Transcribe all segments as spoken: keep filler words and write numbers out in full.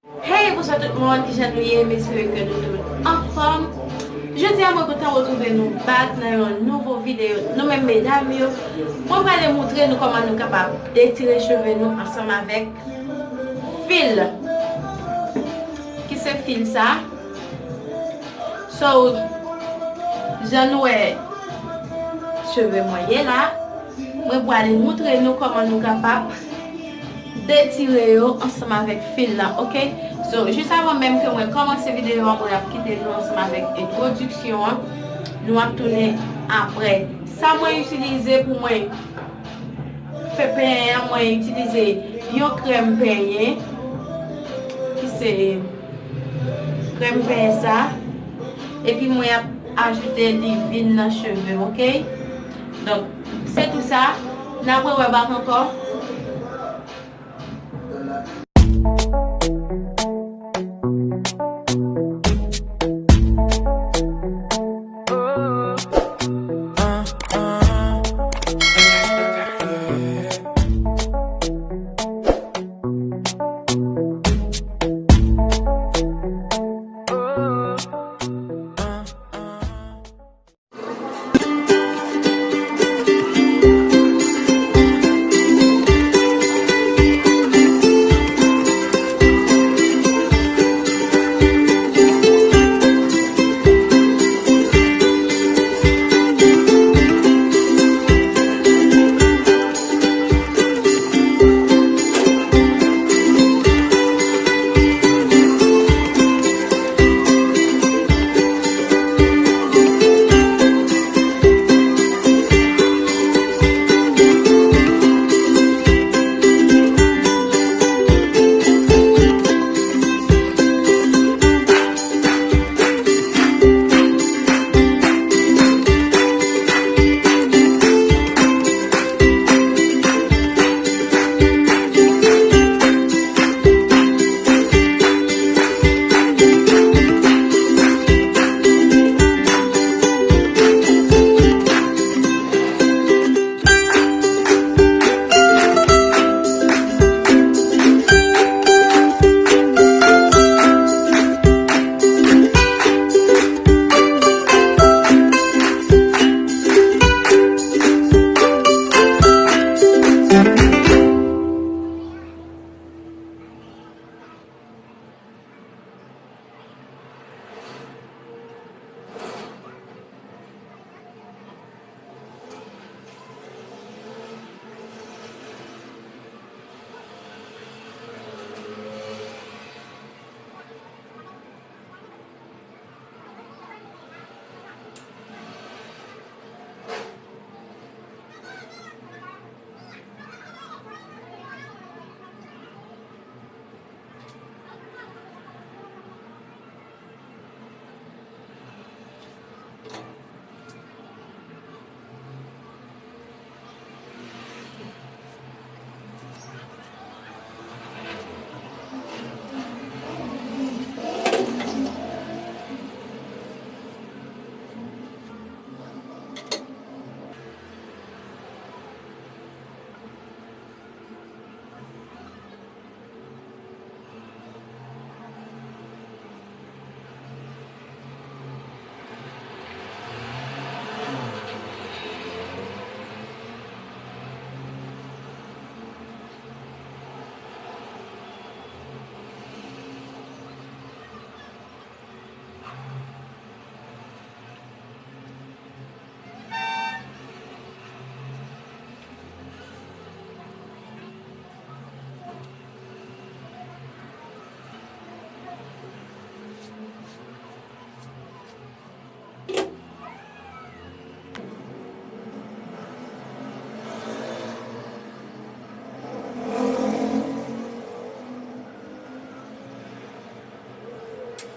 Hey, bonswa tout moun, kijan nou ye? M espere ke nou tout anfòm. Jodi a, mwen kontan retwouve nou back nan yon nouvo videyo. Nou menm medam yo, mwen prale moutre nou kòman nou kapab detire cheve nou ansanm avèk fil. Ki se fil sa? So, jan nou wè cheve mwen ye la, mwen pral moutre nou kòman nou kapab detire yo ansanm avèk fil lan, oke? So, jis avan menm ke mwen kòmanse videyo a, mwen ap kite nou ansanm avèk entwodiksyon an. Nou ap tounen apre. Sa mwen itilize pou mwen fè penyen an, mwen itilize yon krèm penyen, ki se krèm penyen sa, epi mwen ap ajoute livin nan cheve, oke? Donk, se tou sa, n ap rewè back ankò.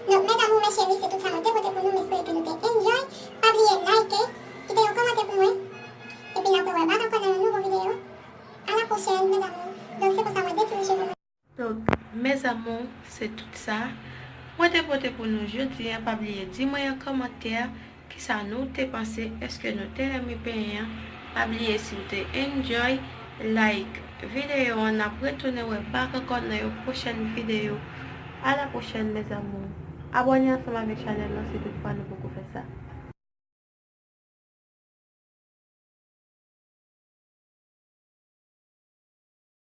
Donk, mes amours, mes chéris, se tout sa mwen te pote pou nou. M espere ke nou te enjoy. Pa bliye like, kite yon kòmantè pou mwen. Epi n ap wè back ankò nan yon nouvo videyo. A la pwochèn, mes amours. Donk, se konsa mwen detire cheve mwen. Donk, mes amours, se tout sa mwen te pote pou nou jodi a. Pa bliye di mwen an kòmantè kisa nou te panse, èske nou te renmen penyen an. Pa bliye si w te enjoy, like videyo an. N ap retounen wè back ankò nan yon pwochèn videyo. À la prochaine, mes amours. Abòne ansanm avèk chanèl lan si tout fwa nou poko fè sa.